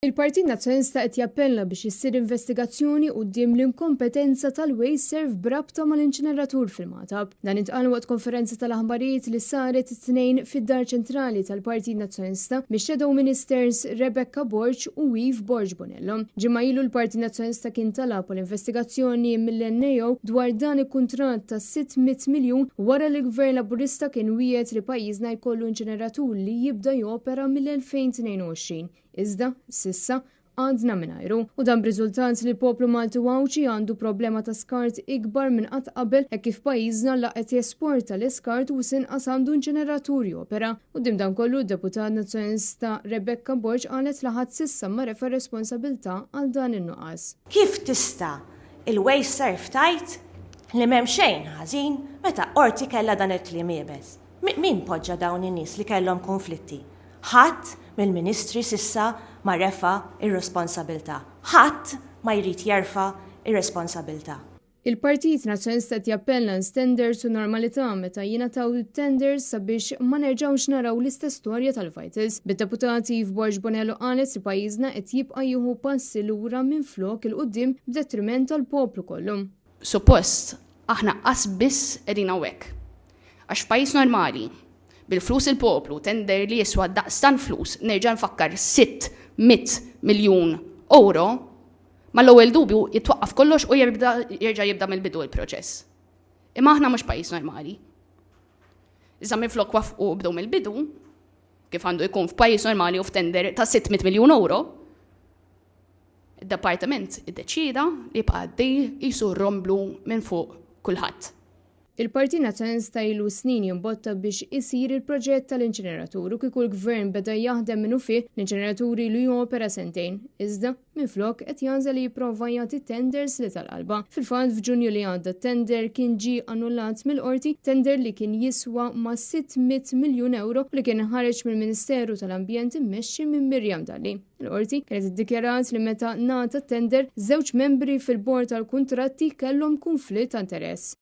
Il-Partit Nazzjonalista qed jappella biex issir investigazzjoni quddiem l-inkompetenza tal-WasteServ b'rabta mal-inċineratur fil-Magħtab. Dan intqal waqt konferenza tal-aħbarijiet li saret it-Tnejn fid-Dar Ċentrali tal-Partit Nazzjonalista mix-Shadow Ministers Rebecca Borg u Eve Borg Bonello. Ġimgħa ilu l-Partit Nazzjonalista kien talab għal investigazzjoni mill-NAO dwar dan il-kuntratt ta' 600 miljun wara li l-Gvern Laburista kien wiegħed li pajjiżna jkollu inċineratur li jibda jopera mill-2022. Iżda, s'issa, għadna mingħajru. U dan b'riżultat li l-poplu Malti u Għawdxi għandu problema ta' skart ikbar minn qatt qabel hekk kif pajjiżna la qed jesporta l-iskart u s'inqas għandu inċineratur jopera. Quddiem dan kollu, d-Deputat Nazzjonalista Rebecca Borg qalet li ħadd s'issa ma refa' responsabilità għal dan in-nuqqas. Kif tista' il-WasteServ tgħid li m'hemm xejn ħażin meta qorti kellha dan il-kliem iebes? Min poġġa dawn in-nies li kellhom kunflitti? Ħadd mill-ministri s'issa ma refa' r-responsabilità. Ħadd ma jrid jerfa' r-responsabilità. Il-Partit Nazzjonalista qed jappella għal standards u normalità meta jingħataw it-tenders sabiex ma nerġgħux naraw l-istess storja tal-Vitals. Bid-Deputat Eve Borg Bonello qalet li pajjiżna qed jibqa' jieħu passi lura minflok 'il quddiem b'detriment tal-poplu kollu. Suppost aħna qas biss qegħdin hawnhekk. Għax f'pajjiż normali, bil-flus il-poplu, tender li jiswa daqstant flus, nerġa' nfakkar 600 miljun euro, mal-ewwel dubju jitwaqqaf kollox u jerġa' jibda mill-bidu l-proċess. Imma aħna mhux pajjiż normali. Iżda minflok waffqu u bdew mill-bidu, kif għandu jkun f'pajjiż normali u f'tender ta' 600 miljun euro, id-departiment iddeċieda li jibqa' għaddej qisu romblu minn fuq kulħadd. Il-Partit Nazzjonalista ilu snin jimbotta biex isir il-proġett tal-inċineratur u kieku l-Gvern beda jaħdem minnufih, l-inċineratur ilu jopera sentejn. Iżda, minflok, qed jagħżel li jipprova jagħti tenders li tal-qalba. Fil-fatt, f'Ġunju li għadda t-tender kien ġie annullat mill-Qorti, tender li kien jiswa ma' 600 miljun ewro u li kien ħareġ mill-Ministeru tal-Ambjent immexxi minn Miriam Dalli. Il-Qorti kienet iddikjarat li meta ngħata t-tender, żewġ membri fil-bord tal-kuntratti kellhom kunflitt ta' interess.